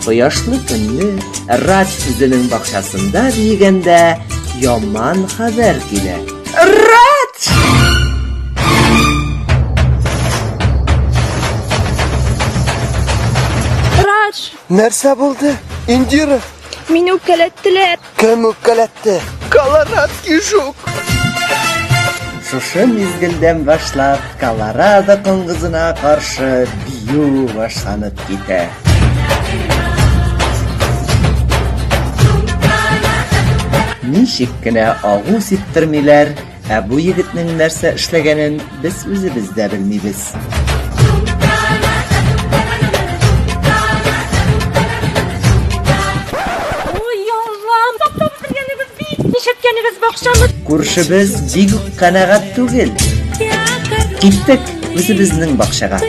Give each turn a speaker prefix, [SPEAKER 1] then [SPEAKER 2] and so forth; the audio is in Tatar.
[SPEAKER 1] Кояшлы көнне Радж үзенең бакчасында биегәндә яман хәбәр килә. Радж!
[SPEAKER 2] Радж!
[SPEAKER 3] Нәрсә булды? Индира?
[SPEAKER 2] Мине үпкәләттеләр.
[SPEAKER 3] Кем үпкәләтте? Колорадский жук.
[SPEAKER 1] Шушы мизгелдән башлап Колорадо коңгызына каршы бию башланып китә. Ничек кенә агу сиптермиләр, ә бу егетнең нәрсә эшләгәнен без үзебез дә белмибез.
[SPEAKER 2] Ой, Аллам, таптап бетергәнегез бит, нишләткәнегез бакчаны.
[SPEAKER 1] Күршебез бик үк канәгать түгел. Киттек үзебезнең бакчага.